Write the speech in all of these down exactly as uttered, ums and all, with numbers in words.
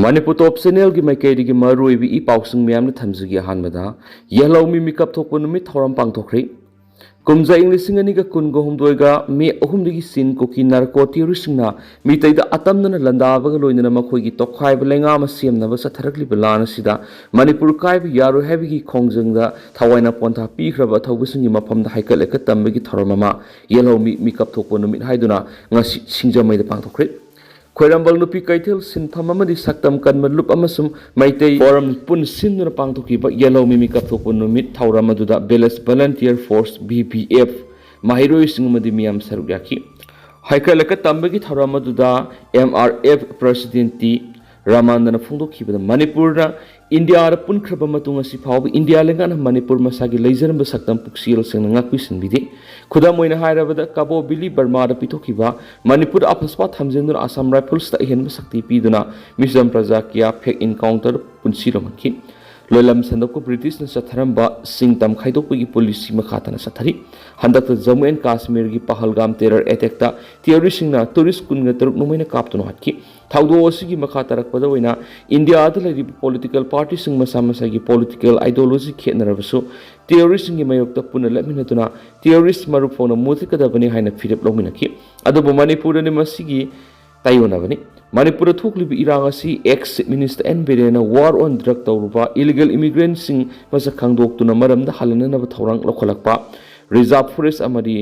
ꯃꯅꯤꯄꯨꯔ ꯇꯣꯞ ꯆꯦꯅꯦꯜꯒꯤ ꯃꯥꯏꯀꯩꯗꯒꯤ ꯃꯔꯨꯑꯣꯏꯕ ꯏ ꯄꯥꯎꯁꯤꯡ ꯃꯌꯥꯝꯅ ꯊꯝꯖꯒꯦ꯫ ꯑꯍꯥꯟꯕꯗ, ꯌꯦꯜꯍꯧꯃꯤ ꯃꯤꯀꯞ ꯊꯣꯛꯄ ꯅꯨꯃꯤꯠ ꯊꯧꯔꯝ ꯄꯥꯡꯊꯣꯛꯈ꯭ꯔꯦ꯫ ꯀꯨꯝꯖꯥ ꯏꯪ ꯂꯤꯁꯤꯡ ꯑꯅꯤꯒ ꯀꯨꯟꯒ ꯍꯨꯝꯗꯣꯏꯒ ꯃꯦ ꯑꯍꯨꯝꯗꯒꯤ ꯆꯤꯟ ꯀꯨꯀꯤ ꯅꯥꯔꯀꯣ ꯇꯦꯔꯣꯔꯤꯁꯁꯤꯡꯅ ꯃꯤꯇꯩꯗ ꯑꯇꯝꯅꯅ ꯂꯥꯟꯗꯥꯕꯒ ꯂꯣꯏꯅꯅ ꯃꯈꯣꯏꯒꯤ ꯇꯣꯈꯥꯏꯕ ꯂꯩꯉꯥꯛ ꯑꯃ ꯁꯦꯝꯅꯕ ꯆꯠꯊꯔꯛꯂꯤꯕ ꯂꯥꯟ ꯑꯁꯤꯗ ꯃꯅꯤꯄꯨꯔ ꯀꯥꯏꯕ ꯌꯥꯔꯣꯏ ꯍꯥꯏꯕꯒꯤ ꯈꯣꯡꯖꯪꯗ ꯊꯋꯥꯏꯅ ꯄꯣꯟꯊꯥ ꯄꯤꯈ꯭ꯔꯕ ꯑꯊꯧꯕꯁꯤꯡꯒꯤ ꯃꯐꯝꯗ ꯍꯩꯀꯠ ꯂꯩꯀꯠ ꯇꯝꯕꯒꯤ ꯊꯧꯔꯝ ꯑꯃ ꯌꯦꯜꯍꯧꯃꯤ ꯃꯤꯀꯞ ꯊꯣꯛꯄ ꯅꯨꯃꯤꯠ ꯍꯥꯏꯗꯨꯅ ꯉꯁꯤ ꯁꯤꯡꯖꯃꯩꯗ ꯄꯥꯡꯊꯣꯛꯈ꯭ꯔꯦ꯫ ꯈ꯭ꯋꯥꯏꯔꯝꯕꯟ ꯅꯨꯄꯤ ꯀꯩꯊꯦꯜ ꯁꯤꯟꯐꯝ ꯑꯃꯗꯤ ꯁꯛꯇꯝ ꯀꯟꯕ ꯂꯨꯞ ꯑꯃꯁꯨꯡ ꯃꯩꯇꯩ ꯐꯣꯔꯝ ꯄꯨꯟꯁꯤꯟꯗꯨꯅ ꯄꯥꯡꯊꯣꯛꯈꯤꯕ ꯌꯦꯜꯍꯧꯃꯤ ꯃꯤꯀꯞ ꯊꯣꯛꯄ ꯅꯨꯃꯤꯠ ꯊꯧꯔꯝ ꯑꯗꯨꯗ Village Volunteer Force, V V F, ꯃꯍꯩꯔꯣꯏꯁꯤꯡ ꯑꯃꯗꯤ ꯃꯤꯌꯥꯝ ꯁꯔꯨꯛ ꯌꯥꯈꯤ꯫ ꯍꯩꯀꯠ ꯂꯩꯀꯠ ꯇꯝꯕꯒꯤ ꯊꯧꯔꯝ ꯑꯗꯨꯗ M R F President T ꯔꯥꯃꯥꯅꯟꯗꯅ ꯐꯣꯡꯗꯣꯛꯈꯤꯕꯗ, ꯃꯅꯤꯄꯨꯔꯅ ꯏꯟꯗꯤꯌꯥꯗ ꯄꯨꯟꯈ꯭ꯔꯕ ꯃꯇꯨꯡ ꯑꯁꯤ ꯐꯥꯎꯕ ꯏꯟꯗꯤꯌꯥ ꯂꯩꯉꯥꯛꯅ ꯃꯅꯤꯄꯨꯔ ꯃꯁꯥꯒꯤ ꯂꯩꯖꯔꯝꯕ ꯁꯛꯇꯝ ꯄꯨꯛꯆꯦꯜ ꯁꯦꯡꯅ ꯉꯥꯛꯄꯤ ꯁꯦꯟꯕꯤꯗꯦ꯫ ꯈꯨꯗꯝ ꯑꯣꯏꯅ ꯍꯥꯏꯔꯕꯗ, ꯀꯕꯣ ꯕꯤꯂꯤ ꯕꯔꯃꯥꯗ ꯄꯤꯊꯣꯛꯈꯤꯕ ꯃꯅꯤꯄꯨꯔꯗ ꯑꯐꯁꯄꯥ ꯊꯝꯖꯤꯟꯗꯨꯅ ꯑꯁꯥꯝ ꯔꯥꯏꯐꯜꯁꯇ ꯑꯍꯦꯟꯕ ꯁꯛꯇꯤ ꯄꯤꯗꯨꯅ ꯃꯤꯆꯝ ꯄ꯭ꯔꯖꯥ ꯀꯌꯥ fake encounter ꯄꯨꯟꯁꯤ ꯂꯣꯝꯍꯟꯈꯤ꯫ ꯂꯣꯏꯂꯝ ꯁꯟꯗꯣꯛꯄ ꯕ꯭ꯔꯤꯇꯤꯁꯅ ꯆꯠꯊꯔꯝꯕ ꯁꯤꯡꯇꯝ ꯈꯥꯏꯗꯣꯛꯄꯒꯤ ꯄꯣꯂꯤꯁꯤ ꯃꯈꯥ ꯇꯥꯅ ꯆꯠꯊꯔꯤ꯫ ꯍꯟꯗꯛꯇ ꯖꯝꯃꯨ ꯑꯦꯟ ꯀꯥꯁꯃꯤꯔꯒꯤ ꯄꯍꯜꯒꯥꯝ ꯇꯦꯔꯔ ꯑꯦꯇꯦꯛꯇ ꯇꯦꯔꯣꯔꯤꯁꯁꯤꯡꯅ ꯇꯨꯔꯤꯁ ꯀꯨꯟꯒ ꯇꯔꯨꯛ ꯅꯣꯡꯃꯩꯅ ꯀꯥꯞꯇꯨꯅ ꯍꯥꯠꯈꯤ꯫ ꯊꯧꯗꯣꯛ ꯑꯁꯤꯒꯤ ꯃꯈꯥ ꯇꯥꯔꯛꯄꯗ ꯑꯣꯏꯅ ꯏꯟꯗꯤꯌꯥꯗ ꯂꯩꯔꯤꯕ ꯄꯣꯂꯤꯇꯤꯀꯦꯜ ꯄꯥꯔꯇꯤꯁꯤꯡ ꯃꯁꯥ ꯃꯁꯥꯒꯤ ꯄꯣꯂꯤꯇꯤꯀꯦꯜ ꯑꯥꯏꯗꯤꯌꯣꯂꯣꯖꯤ ꯈꯦꯠꯅꯔꯕꯁꯨ ꯇꯦꯔꯣꯔꯤꯁꯁꯤꯡꯒꯤ ꯃꯥꯌꯣꯛꯇ ꯄꯨꯟꯅ ꯂꯦꯞꯃꯤꯟꯅꯗꯨꯅ ꯇꯦꯔꯣꯔꯤꯁ ꯃꯔꯨꯞ ꯐꯥꯎꯅ ꯃꯨꯊꯠꯀꯗꯕꯅꯤ ꯍꯥꯏꯅ ꯐꯤꯔꯦꯞ ꯂꯧꯃꯤꯟꯅꯈꯤ꯫ ꯑꯗꯨꯕꯨ ꯃꯅꯤꯄꯨꯔꯗꯗꯤ ꯃꯁꯤꯒꯤ ꯇꯥꯏꯑꯣꯟꯅꯕꯅꯤ꯫ ꯃꯅꯤꯄꯨꯔꯗ ꯊꯣꯛꯂꯤꯕ ꯏꯔꯥꯡ ꯑꯁꯤ ex Chief Minister N ꯕꯤꯔꯦꯟꯅ war on drug ꯇꯧꯔꯨꯕ illegal immigrantꯁꯤꯡ ꯃꯁꯛ ꯈꯪꯗꯣꯛꯇꯨꯅ ꯃꯔꯝꯗ ꯍꯜꯍꯟꯅꯅꯕ ꯊꯧꯔꯥꯡ ꯂꯧꯈꯠꯂꯛꯄ, reserve forest ꯑꯃꯗꯤ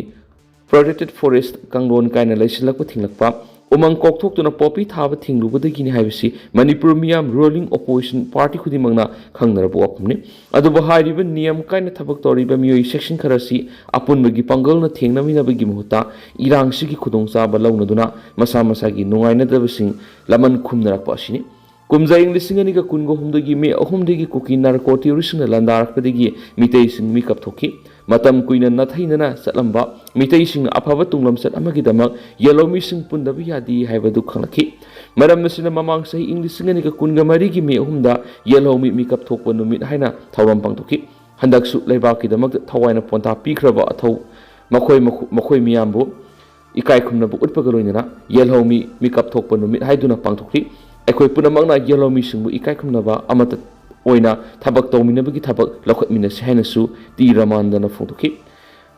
protected forest ꯀꯥꯡꯂꯣꯟ ꯀꯥꯏꯅ ꯂꯩꯁꯤꯜꯂꯛꯄ ꯊꯤꯡꯂꯛꯄ, ꯎꯃꯪ ꯀꯣꯛꯊꯣꯛꯇꯨꯅ poppy ꯊꯥꯕ ꯊꯤꯡꯂꯨꯕꯗꯒꯤꯅꯤ ꯍꯥꯏꯕꯁꯤ ꯃꯅꯤꯄꯨꯔ ꯃꯤꯌꯥꯝ ruling opposition party ꯈꯨꯗꯤꯡꯃꯛꯅ ꯈꯪꯅꯔꯕ ꯋꯥꯐꯝꯅꯤ꯫ ꯑꯗꯨꯕꯨ ꯍꯥꯏꯔꯤꯕ ꯅꯤꯌꯝ ꯀꯥꯏꯅ ꯊꯕꯛ ꯇꯧꯔꯤꯕ ꯃꯤꯑꯣꯏ section ꯈꯔꯁꯤ ꯑꯄꯨꯟꯕꯒꯤ ꯄꯥꯡꯒꯜꯅ ꯊꯦꯡꯅꯃꯤꯟꯅꯕꯒꯤ ꯃꯍꯨꯠꯇ ꯏꯔꯥꯡꯁꯤꯒꯤ ꯈꯨꯗꯣꯡꯆꯥꯕ ꯂꯧꯅꯗꯨꯅ ꯃꯁꯥ ꯃꯁꯥꯒꯤ ꯅꯨꯡꯉꯥꯏꯅꯗꯕꯁꯤꯡ ꯂꯃꯟ ꯈꯨꯝꯅꯔꯛꯄ ꯑꯁꯤꯅꯤ꯫ ꯀꯨꯝꯖꯥ ꯏꯪ ꯂꯤꯁꯤꯡ ꯑꯅꯤꯒ ꯀꯨꯟꯒ ꯍꯨꯝꯗꯣꯏꯒꯤ ꯃꯦ ꯑꯍꯨꯝꯗꯒꯤ ꯀꯨꯀꯤ ꯅꯥꯔꯀꯣ ꯇꯦꯔꯣꯔꯤꯁꯁꯤꯡꯅ ꯂꯥꯟꯗꯥꯔꯛꯄꯗꯒꯤ ꯃꯤꯇꯩꯁꯤꯡ ꯃꯤꯀꯞ ꯊꯣꯛꯈꯤ꯫ ꯃꯇꯝ ꯀꯨꯏꯅ ꯅꯥꯊꯩꯅꯅ ꯆꯠꯂꯝꯕ ꯃꯤꯇꯩꯁꯤꯡꯅ ꯑꯐꯕ ꯇꯨꯡꯂꯝꯆꯠ ꯑꯃꯒꯤꯗꯃꯛ ꯌꯦꯜꯍꯧꯃꯤꯁꯤꯡ ꯄꯨꯟꯗꯕ ꯌꯥꯗꯦ ꯍꯥꯏꯕꯗꯨ ꯈꯪꯂꯛꯈꯤ꯫ ꯃꯔꯝ ꯑꯁꯤꯅ ꯃꯃꯥꯡ ꯆꯍꯤ ꯏꯪ ꯂꯤꯁꯤꯡ ꯑꯅꯤꯒ ꯀꯨꯟꯒ ꯃꯔꯤꯒꯤ ꯃꯦ ꯑꯍꯨꯝꯗ ꯌꯦꯜꯍꯧꯃꯤ ꯃꯤꯀꯞ ꯊꯣꯛꯄ ꯅꯨꯃꯤꯠ ꯍꯥꯏꯅ ꯊꯧꯔꯝ ꯄꯥꯡꯊꯣꯛꯈꯤ꯫ ꯍꯟꯗꯛꯁꯨ ꯂꯩꯕꯥꯛꯀꯤꯗꯃꯛꯇ ꯊꯋꯥꯏꯅ ꯄꯣꯟꯊꯥ ꯄꯤꯈ꯭ꯔꯕ ꯑꯊꯧ ꯃꯈꯣꯏ, ꯃꯈꯣ-, ꯃꯈꯣꯏ ꯃꯤꯌꯥꯝꯕꯨ ꯏꯀꯥꯏ ꯈꯨꯝꯅꯕ ꯎꯠꯄꯒ ꯂꯣꯏꯅꯅ ꯌꯦꯜꯍꯧꯃꯤ ꯃꯤꯀꯞ ꯊꯣꯛꯄ ꯅꯨꯃꯤꯠ ꯍꯥꯏꯗꯨꯅ ꯄꯥꯡꯊꯣꯛꯈꯤ꯫ ꯑꯩꯈꯣꯏ ꯄꯨꯝꯅꯃꯛꯅ ꯌꯦꯜꯍꯧꯃꯤꯁꯤꯡꯕꯨ ꯏꯀꯥꯏ ꯈꯨꯝꯅꯕ ꯑꯃꯠꯇ ꯑꯣꯏꯅ ꯊꯕꯛ ꯇꯧꯃꯤꯟꯅꯕꯒꯤ ꯊꯕꯛ ꯂꯧꯈꯠꯃꯤꯟꯅꯁꯤ ꯍꯥꯏꯅꯁꯨ ꯇꯤ ꯔꯃꯥꯟꯗꯅ ꯐꯣꯡꯗꯣꯛꯈꯤ꯫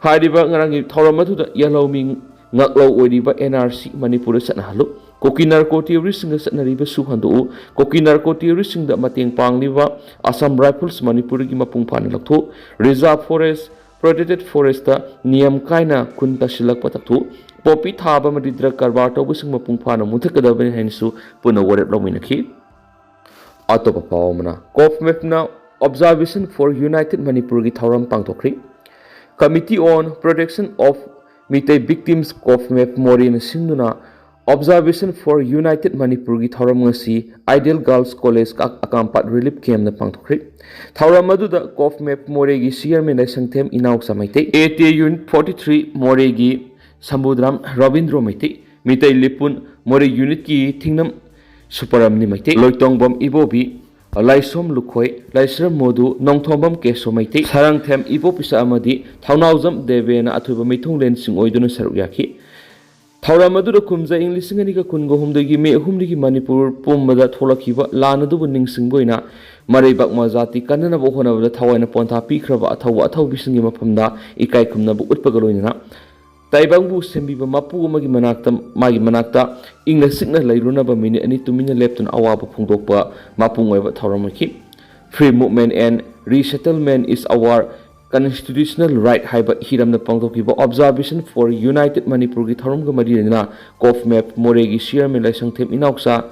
ꯍꯥꯏꯔꯤꯕ ꯉꯔꯥꯡꯒꯤ ꯊꯧꯔꯝ ꯑꯗꯨꯗ ꯌꯦꯜꯍꯧꯃꯤ ꯉꯥꯛꯂꯧ ꯑꯣꯏꯔꯤꯕ ꯑꯦꯟ ꯑꯥꯔ ꯁꯤ ꯃꯅꯤꯄꯨꯔꯗ ꯆꯠꯅꯍꯜꯂꯨ, ꯀꯨꯀꯤ ꯅꯥꯔꯀꯣ ꯇꯦꯔꯣꯔꯤꯁꯁꯤꯡꯒ ꯆꯠꯅꯔꯤꯕ ꯁꯨ ꯍꯟꯗꯣꯛꯎ, ꯀꯨꯀꯤ ꯅꯥꯔꯀꯣ ꯇꯦꯔꯣꯔꯤꯁꯁꯤꯡꯗ ꯃꯇꯦꯡ ꯄꯥꯡꯂꯤꯕ ꯑꯁꯥꯝ ꯔꯥꯏꯐꯜꯁ ꯃꯅꯤꯄꯨꯔꯗꯒꯤ ꯃꯄꯨꯡ ꯐꯥꯅ ꯂꯧꯊꯣꯛꯎ, ꯔꯤꯖꯥꯔꯚ ꯐꯣꯔꯦꯁ, ꯄ꯭ꯔꯣꯇꯦꯛꯇꯦꯗ ꯐꯣꯔꯦꯁꯇ ꯅꯤꯌꯝ ꯀꯥꯏꯅ ꯈꯨꯟ ꯇꯥꯁꯤꯜꯂꯛꯄ ꯇꯥꯛꯊꯣꯛꯎ, ꯄꯣꯄꯤ ꯊꯥꯕ ꯑꯃꯗꯤ ꯗ꯭ꯔꯒ ꯀꯔꯕꯥꯔ ꯇꯧꯕꯁꯤꯡ ꯃꯄꯨꯡ ꯐꯥꯅ ꯃꯨꯊꯠꯀꯗꯕꯅꯤ ꯍꯥꯏꯅꯁꯨ ꯄꯨꯟꯅ ꯋꯥꯔꯦꯞ ꯂꯧꯃꯤꯟꯅꯈꯤ꯫ ꯑꯇꯣꯞꯄ ꯄꯥꯎ ꯑꯃꯅ, ꯀꯣꯐꯃꯦꯞꯅ Observation for United ꯃꯅꯤꯄꯨꯔꯒꯤ ꯊꯧꯔꯝ ꯄꯥꯡꯊꯣꯛꯈ꯭ꯔꯤ꯫ Committee on Protection of Meitei Victims, ꯀꯣꯐꯃꯦꯞ ꯃꯣꯔꯦꯅ ꯁꯤꯟꯗꯨꯅ Observation for United ꯃꯅꯤꯄꯨꯔꯒꯤ ꯊꯧꯔꯝ ꯉꯁꯤ Ideal Girls College ꯑꯀꯥꯝꯄꯥꯠ ꯔꯤꯂꯤꯐ ꯀꯦꯝꯞꯅ ꯄꯥꯡꯊꯣꯛꯈ꯭ꯔꯤ꯫ ꯊꯧꯔꯝ ꯑꯗꯨꯗ ꯀꯣꯐꯃꯦꯞ ꯃꯣꯔꯦꯒꯤ chairman Laishangthem Inaocha Meitei, A T A unit forty three ꯃꯣꯔꯦꯒꯤ ꯁꯝꯕꯨꯗ꯭ꯔꯥꯝ ꯔꯕꯤꯟꯗ꯭ꯔꯣ ꯃꯩꯇꯩ, ꯃꯤꯇꯩ ꯂꯤꯄꯨꯟ ꯃꯣꯔꯦ ꯌꯨꯅꯤꯠꯀꯤ ꯊꯤꯡꯅꯝ ꯁꯨꯄꯔꯝꯅꯤ ꯃꯩꯇꯩ, ꯂꯣꯏꯇꯣꯡꯕꯝ ꯏꯕꯣꯕꯤ, ꯂꯥꯏꯁꯣꯝ ꯂꯨꯈꯣꯏ, ꯂꯥꯏꯁ꯭ꯔꯝ ꯃꯣꯗꯨ, ꯅꯣꯡꯊꯣꯝꯕꯝ ꯀꯦꯁꯣ ꯃꯩꯇꯩ, ꯁꯔꯪꯊꯦꯝ ꯏꯕꯣꯄꯤꯁꯥ ꯑꯃꯗꯤ ꯊꯧꯅꯥꯎꯖꯝ ꯗꯦꯕꯦꯅ ꯑꯊꯣꯏꯕ ꯃꯤꯊꯨꯡꯂꯦꯟꯁꯤꯡ ꯑꯣꯏꯗꯨꯅ ꯁꯔꯨꯛ ꯌꯥꯈꯤ꯫ ꯊꯧꯔꯝ ꯑꯗꯨꯗ ꯀꯨꯝꯖꯥ ꯏꯪ ꯂꯤꯁꯤꯡ ꯑꯅꯤꯒ ꯀꯨꯟꯒ ꯍꯨꯝꯗꯣꯏꯒꯤ ꯃꯦ ꯑꯍꯨꯝꯗꯒꯤ ꯃꯅꯤꯄꯨꯔ ꯄꯨꯝꯕꯗ ꯊꯣꯛꯂꯛꯈꯤꯕ ꯂꯥꯟ ꯑꯗꯨꯕꯨ ꯅꯤꯡꯁꯤꯡꯕ ꯑꯣꯏꯅ ꯃꯔꯩꯕꯥꯛ ꯃꯖꯥꯇꯤ ꯀꯟꯅꯅꯕ ꯍꯣꯠꯅꯕꯗ ꯊꯋꯥꯏꯅ ꯄꯣꯟꯊꯥ ꯄꯤꯈ꯭ꯔꯕ ꯑꯊꯧꯕ ꯑꯊꯧꯕꯤꯁꯤꯡꯒꯤ ꯃꯐꯝꯗ ꯏꯀꯥꯏ ꯈꯨꯝꯅꯕ ꯎꯠꯄꯒ ꯂꯣꯏꯅꯅ ꯇꯥꯏꯕꯪꯕꯨ ꯁꯦꯝꯕꯤꯕ ꯃꯄꯨ ꯑꯃꯒꯤ ꯃꯅꯥꯛꯇ, ꯃꯥꯒꯤ ꯃꯅꯥꯛꯇ ꯏꯪꯅ ꯆꯤꯛꯅ ꯂꯩꯔꯨꯅꯕ ꯃꯤꯅꯤꯠ ꯑꯅꯤ ꯇꯨꯃꯤꯟꯅ ꯂꯦꯞꯇꯨꯅ ꯑꯋꯥꯕ ꯐꯣꯡꯗꯣꯛꯄ ꯃꯄꯨꯡ ꯑꯣꯏꯕ ꯊꯧꯔꯝ ꯑꯣꯏꯈꯤ꯫ Free movement and resettlement is our constitutional right ꯍꯥꯏꯕ ꯍꯤꯔꯝꯗ ꯄꯥꯡꯊꯣꯛꯈꯤꯕ Observation for United ꯃꯅꯤꯄꯨꯔꯒꯤ ꯊꯧꯔꯝꯒ ꯃꯔꯤ ꯂꯩꯅꯅ ꯀꯣꯐꯃꯦꯞ ꯃꯣꯔꯦꯒꯤ ꯆꯤꯌꯔꯃꯦꯟ ꯂꯥꯏꯁꯪꯊꯦꯝ ꯏꯅꯥꯎꯆꯥ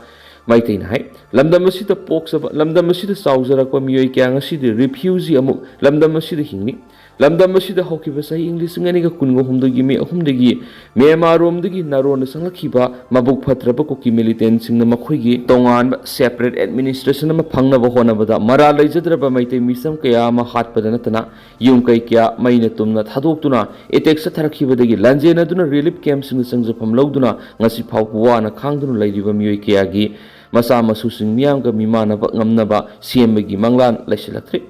ꯃꯩꯇꯩꯅ ꯍꯥꯏ, ꯂꯝꯗꯝ ꯑꯁꯤꯗ ꯄꯣꯛꯆꯕ, ꯂꯝꯗꯝ ꯑꯁꯤꯗ ꯆꯥꯎꯖꯔꯛꯄ ꯃꯤꯑꯣꯏ ꯀꯌꯥ ꯉꯁꯤꯗꯤ ꯔꯤꯐ꯭ꯌꯨꯖꯤ ꯑꯃꯨꯛ ꯂꯝꯗꯝ ꯑꯁꯤꯗ ꯍꯤꯡꯂꯤ꯫ ꯂꯝꯗꯝ ꯑꯁꯤꯗ ꯍꯧꯈꯤꯕ ꯆꯍꯤ ꯏꯪ ꯂꯤꯁꯤꯡ ꯑꯅꯤꯒ ꯀꯨꯟꯒ ꯍꯨꯝꯗꯣꯏꯒꯤ ꯃꯦ ꯑꯍꯨꯝꯗꯒꯤ ꯃ꯭ꯌꯥꯟꯃꯥꯔꯔꯣꯝꯗꯒꯤ ꯅꯥꯔꯣꯟꯗ ꯆꯪꯂꯛꯈꯤꯕ ꯃꯕꯨꯛ ꯐꯠꯇ꯭ꯔꯕ ꯀꯨꯀꯤ ꯃꯤꯂꯤꯇꯦꯟꯁꯤꯡꯅ ꯃꯈꯣꯏꯒꯤ ꯇꯣꯉꯥꯟꯕ separate administration ꯑꯃ ꯐꯪꯅꯕ ꯍꯣꯠꯅꯕꯗ ꯃꯔꯥꯜ ꯂꯩꯖꯗ꯭ꯔꯕ ꯃꯩꯇꯩ ꯃꯤꯆꯝ ꯀꯌꯥ ꯑꯃ ꯍꯥꯠꯄꯗ ꯅꯠꯇꯅ ꯌꯨꯝ ꯀꯩ ꯀꯌꯥ ꯃꯩꯅ ꯇꯨꯝꯅ ꯊꯥꯗꯣꯛꯇꯨꯅ attack ꯆꯠꯊꯔꯛꯈꯤꯕꯗꯒꯤ ꯂꯥꯟꯖꯦꯟꯅꯗꯨꯅ ꯔꯤꯂꯤꯐ ꯀꯦꯝꯞꯁꯤꯡꯗ ꯆꯪꯖꯐꯝ ꯂꯧꯗꯨꯅ ꯉꯁꯤ ꯐꯥꯎꯕ ꯋꯥꯅ ꯈꯥꯡꯗꯨꯅ ꯂꯩꯔꯤꯕ ꯃꯤꯑꯣꯏ ꯀꯌꯥꯒꯤ ꯃꯆꯥ ꯃꯁꯨꯁꯤꯡ ꯃꯤꯌꯥꯝꯒ ꯃꯤꯃꯥꯟꯅꯕ ꯉꯝꯅꯕ ꯁꯦꯝꯕꯒꯤ ꯃꯪꯂꯥꯟ ꯂꯩꯁꯤꯜꯂꯛꯇ꯭ꯔꯤ꯫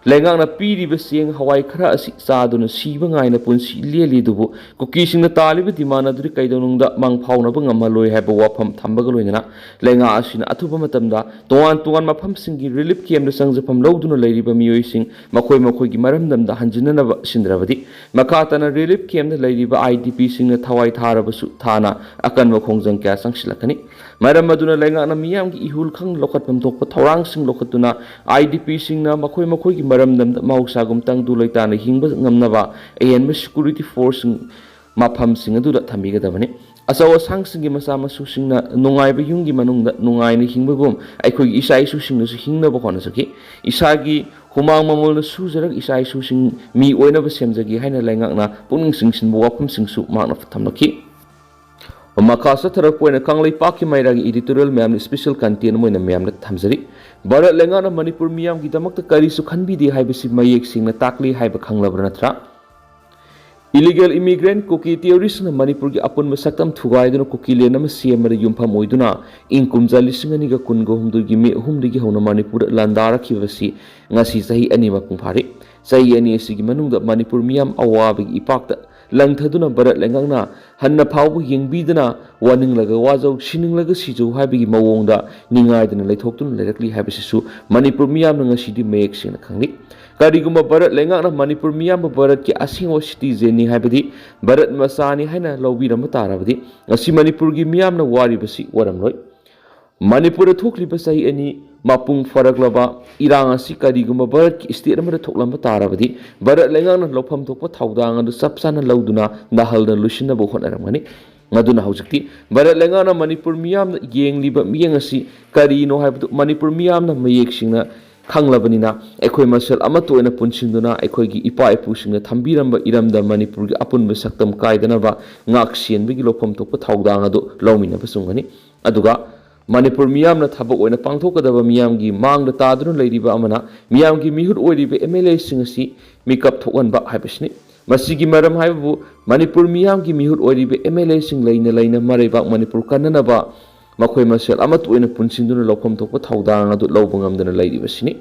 ꯂꯩꯉꯥꯛꯅ ꯄꯤꯔꯤꯕ ꯆꯦꯡ ꯍꯋꯥꯏ ꯈꯔ ꯑꯁꯤ ꯆꯥꯗꯨꯅ ꯁꯤꯕ ꯉꯥꯏꯅ ꯄꯨꯟꯁꯤ ꯂꯦꯜꯂꯤ, ꯑꯗꯨꯕꯨ ꯀꯨꯀꯤꯁꯤꯡꯅ ꯇꯥꯜꯂꯤꯕ demand ꯑꯗꯨꯗꯤ ꯀꯩꯗꯧꯅꯨꯡꯗ ꯃꯪ ꯐꯥꯎꯅꯕ ꯉꯝꯍꯜꯂꯣꯏ ꯍꯥꯏꯕ ꯋꯥꯐꯝ ꯊꯝꯕꯒ ꯂꯣꯏꯅꯅ ꯂꯩꯉꯥꯛ ꯑꯁꯤꯅ ꯑꯊꯨꯕ ꯃꯇꯝꯗ ꯇꯣꯉꯥꯟ ꯇꯣꯉꯥꯟ ꯃꯐꯝꯁꯤꯡꯒꯤ relief campꯇ ꯆꯪꯖꯐꯝ ꯂꯧꯗꯨꯅ ꯂꯩꯔꯤꯕ ꯃꯤꯑꯣꯏꯁꯤꯡ ꯃꯈꯣꯏ ꯃꯈꯣꯏꯒꯤ ꯃꯔꯝꯗꯝꯗ ꯍꯟꯖꯤꯟꯅꯅꯕ ꯁꯤꯟꯗ꯭ꯔꯕꯗꯤ ꯃꯈꯥ ꯇꯥꯅ relief campꯇ ꯂꯩꯔꯤꯕ IDPꯁꯤꯡꯅ ꯊꯋꯥꯏ ꯊꯥꯔꯕꯁꯨ ꯊꯥꯅ ꯑꯀꯟꯕ ꯈꯣꯡꯖꯪ ꯀꯌꯥ ꯆꯪꯁꯤꯜꯂꯛꯀꯅꯤ꯫ ꯃꯔꯝ ꯑꯗꯨꯅ ꯂꯩꯉꯥꯛꯅ ꯃꯤꯌꯥꯝꯒꯤ ꯏꯍꯨꯜ ꯈꯪꯅ ꯂꯧꯈꯠꯐꯝ ꯊꯣꯛꯄ ꯊꯧꯔꯥꯡꯁꯤꯡ ꯂꯧꯈꯠꯇꯨꯅ IDPꯁꯤꯡꯅ ꯃꯈꯣꯏ ꯃꯈꯣꯏꯒꯤ ꯃꯔꯝꯗꯝꯗ ꯃꯍꯧꯁꯥꯒꯨꯝ ꯇꯪꯗꯨ ꯂꯩꯇꯥꯅ ꯍꯤꯡꯕ ꯉꯝꯅꯕ ꯑꯍꯦꯟꯕ security forceꯁꯤꯡ ꯃꯐꯝꯁꯤꯡ ꯑꯗꯨꯗ ꯊꯝꯕꯤꯒꯗꯕꯅꯤ꯫ ꯑꯆꯧ ꯑꯁꯥꯡꯁꯤꯡꯒꯤ ꯃꯆꯥ ꯃꯁꯨꯁꯤꯡꯅ ꯅꯨꯡꯉꯥꯏꯕ ꯌꯨꯝꯒꯤ ꯃꯅꯨꯡꯗ ꯅꯨꯡꯉꯥꯏꯅ ꯍꯤꯡꯕꯒꯨꯝ ꯑꯩꯈꯣꯏꯒꯤ ꯏꯆꯥ ꯏꯁꯨꯁꯤꯡꯅꯁꯨ ꯍꯤꯡꯅꯕ ꯍꯣꯠꯅꯖꯈꯤ꯫ ꯏꯁꯥꯒꯤ ꯍꯨꯃꯥꯡ ꯃꯃꯜꯅ ꯁꯨꯖꯔꯒ ꯏꯆꯥ ꯏꯁꯨꯁꯤꯡ ꯃꯤ ꯑꯣꯏꯅꯕ ꯁꯦꯝꯖꯒꯦ ꯍꯥꯏꯅ ꯂꯩꯉꯥꯛꯅ ꯄꯨꯛꯅꯤꯡ ꯆꯤꯡꯁꯤꯟꯕ ꯋꯥꯐꯝꯁꯤꯡꯁꯨ ꯃꯍꯥꯛꯅ ꯊꯝꯂꯛꯈꯤ꯫ ꯃꯈꯥ ꯆꯠꯊꯔꯛꯄ ꯑꯣꯏꯅ ꯀꯪꯂꯩꯄꯥꯛꯀꯤ ꯃꯩꯔꯥꯒꯤ editorial ꯃꯌꯥꯝꯅ special content ꯑꯃ ꯑꯣꯏꯅ ꯃꯌꯥꯝꯅ ꯊꯝꯖꯔꯤ꯫ ꯚꯥꯔꯠ ꯂꯩꯉꯥꯛꯅ ꯃꯅꯤꯄꯨꯔ ꯃꯤꯌꯥꯝꯒꯤꯗꯃꯛꯇ ꯀꯔꯤꯁꯨ ꯈꯟꯕꯤꯗꯦ ꯍꯥꯏꯕꯁꯤ ꯃꯌꯦꯛ ꯁꯦꯡꯅ ꯇꯥꯛꯂꯤ ꯍꯥꯏꯕ ꯈꯪꯂꯕ ꯅꯠꯇ꯭ꯔꯥ? Illegal immigrant ꯀꯨꯀꯤ terroristꯅ ꯃꯅꯤꯄꯨꯔꯒꯤ ꯑꯄꯨꯟꯕ ꯁꯛꯇꯝ ꯊꯨꯒꯥꯏꯗꯨꯅ ꯀꯨꯀꯤꯂꯦꯟ ꯑꯃ ꯁꯦꯝꯕꯗ ꯌꯨꯝꯐꯝ ꯑꯣꯏꯗꯨꯅ ꯏꯪ ꯀꯨꯝꯖꯥ ꯂꯤꯁꯤꯡ ꯑꯅꯤꯒ ꯀꯨꯟꯒ ꯍꯨꯝꯗꯣꯏꯒꯤ ꯃꯦ ꯑꯍꯨꯝꯗꯒꯤ ꯍꯧꯅ ꯃꯅꯤꯄꯨꯔꯗ ꯂꯥꯟꯗꯥꯔꯛꯈꯤꯕꯁꯤ ꯉꯁꯤ ꯆꯍꯤ ꯑꯅꯤ ꯃꯄꯨꯡ ꯐꯥꯔꯦ꯫ ꯆꯍꯤ ꯑꯅꯤ ꯑꯁꯤꯒꯤ ꯃꯅꯨꯡꯗ ꯃꯅꯤꯄꯨꯔ ꯃꯤꯌꯥꯝ ꯑꯋꯥꯕꯒꯤ ꯏꯄꯥꯛꯇ ꯂꯪꯊꯗꯨꯅ ꯚꯥꯔꯠ ꯂꯩꯉꯥꯛꯅ ꯍꯟꯅ ꯐꯥꯎꯕ ꯌꯦꯡꯕꯤꯗꯅ ꯋꯥꯅꯤꯡꯂꯒ ꯋꯥꯖꯧ, ꯁꯤꯅꯤꯡꯂꯒ ꯁꯤꯖꯧ ꯍꯥꯏꯕꯒꯤ ꯃꯑꯣꯡꯗ ꯅꯤꯡꯉꯥꯏꯗꯅ ꯂꯩꯊꯣꯛꯇꯨꯅ ꯂꯩꯔꯛꯂꯤ ꯍꯥꯏꯕꯁꯤꯁꯨ ꯃꯅꯤꯄꯨꯔ ꯃꯤꯌꯥꯝꯅ ꯉꯁꯤꯗꯤ ꯃꯌꯦꯛ ꯁꯦꯡꯅ ꯈꯪꯂꯤ꯫ ꯀꯔꯤꯒꯨꯝꯕ ꯚꯥꯔꯠ ꯂꯩꯉꯥꯛꯅ ꯃꯅꯤꯄꯨꯔ ꯃꯤꯌꯥꯝꯕꯨ ꯚꯥꯔꯠꯀꯤ ꯑꯁꯦꯡꯕ citizenꯅꯤ ꯍꯥꯏꯕꯗꯤ ꯚꯥꯔꯠ ꯃꯆꯥꯅꯤ ꯍꯥꯏꯅ ꯂꯧꯕꯤꯔꯝꯕ ꯇꯥꯔꯕꯗꯤ ꯉꯁꯤ ꯃꯅꯤꯄꯨꯔꯒꯤ ꯃꯤꯌꯥꯝꯅ ꯋꯥꯔꯤꯕꯁꯤ ꯑꯣꯏꯔꯝꯂꯣꯏ꯫ ꯃꯅꯤꯄꯨꯔꯗ ꯊꯣꯛꯂꯤꯕ ꯆꯍꯤ ꯑꯅꯤ ꯃꯄꯨꯡ ꯐꯥꯔꯛꯂꯕ ꯏꯔꯥꯡ ꯑꯁꯤ ꯀꯔꯤꯒꯨꯝꯕ ꯚꯥꯔꯠꯀꯤ state ꯑꯃꯗ ꯊꯣꯛꯂꯝꯕ ꯇꯥꯔꯕꯗꯤ ꯚꯥꯔꯠ ꯂꯩꯉꯥꯛꯅ ꯂꯧꯐꯝ ꯊꯣꯛꯄ ꯊꯧꯗꯥꯡ ꯑꯗꯨ ꯆꯞ ꯆꯥꯅ ꯂꯧꯗꯨꯅ ꯅꯥꯍꯜꯗꯅ ꯂꯣꯏꯁꯤꯟꯅꯕ ꯍꯣꯠꯅꯔꯝꯒꯅꯤ꯫ ꯑꯗꯨꯅ ꯍꯧꯖꯤꯛꯇꯤ ꯚꯥꯔꯠ ꯂꯩꯉꯥꯛꯅ ꯃꯅꯤꯄꯨꯔ ꯃꯤꯌꯥꯝꯅ ꯌꯦꯡꯂꯤꯕ ꯃꯤꯠꯌꯦꯡ ꯑꯁꯤ ꯀꯔꯤꯅꯣ ꯍꯥꯏꯕꯗꯨ ꯃꯅꯤꯄꯨꯔ ꯃꯤꯌꯥꯝꯅ ꯃꯌꯦꯛ ꯁꯦꯡꯅ ꯈꯪꯂꯕꯅꯤꯅ ꯑꯩꯈꯣꯏ ꯃꯁꯦꯜ ꯑꯃꯠꯇ ꯑꯣꯏꯅ ꯄꯨꯟꯁꯤꯟꯗꯨꯅ ꯑꯩꯈꯣꯏꯒꯤ ꯏꯄꯥ ꯏꯄꯨꯁꯤꯡꯅ ꯊꯝꯕꯤꯔꯝꯕ ꯏꯔꯝꯗꯝ ꯃꯅꯤꯄꯨꯔꯒꯤ ꯑꯄꯨꯟꯕ ꯁꯛꯇꯝ ꯀꯥꯏꯗꯅꯕ ꯉꯥꯛ ꯁꯦꯟꯕꯒꯤ ꯂꯧꯐꯝ ꯊꯣꯛꯄ ꯊꯧꯗꯥꯡ ꯑꯗꯨ ꯂꯧꯃꯤꯟꯅꯕ ꯆꯨꯝꯒꯅꯤ꯫ ꯑꯗꯨꯒ ꯃꯅꯤꯄꯨꯔ ꯃꯤꯌꯥꯝꯅ ꯊꯕꯛ ꯑꯣꯏꯅ ꯄꯥꯡꯊꯣꯛꯀꯗꯕ ꯃꯤꯌꯥꯝꯒꯤ ꯃꯥꯡꯗ ꯇꯥꯗꯨꯅ ꯂꯩꯔꯤꯕ ꯑꯃꯅ ꯃꯤꯌꯥꯝꯒꯤ ꯃꯤꯍꯨꯠ ꯑꯣꯏꯔꯤꯕ MLAꯁꯤꯡ ꯑꯁꯤ ꯃꯤꯀꯞ ꯊꯣꯛꯍꯟꯕ ꯍꯥꯏꯕꯁꯤꯅꯤ꯫ ꯃꯁꯤꯒꯤ ꯃꯔꯝ ꯍꯥꯏꯕꯕꯨ ꯃꯅꯤꯄꯨꯔ ꯃꯤꯌꯥꯝꯒꯤ ꯃꯤꯍꯨꯠ ꯑꯣꯏꯔꯤꯕ MLAꯁꯤꯡ ꯂꯩꯅ ꯂꯩꯅ ꯃꯔꯩꯕꯥꯛ ꯃꯅꯤꯄꯨꯔ ꯀꯟꯅꯅꯕ ꯃꯈꯣꯏ ꯃꯁꯦꯜ ꯑꯃꯠꯇ ꯑꯣꯏꯅ ꯄꯨꯟꯁꯤꯟꯗꯨꯅ ꯂꯧꯐꯝ ꯊꯣꯛꯄ ꯊꯧꯗꯥꯡ ꯑꯗꯨ ꯂꯧꯕ ꯉꯝꯗꯅ ꯂꯩꯔꯤꯕꯁꯤꯅꯤ꯫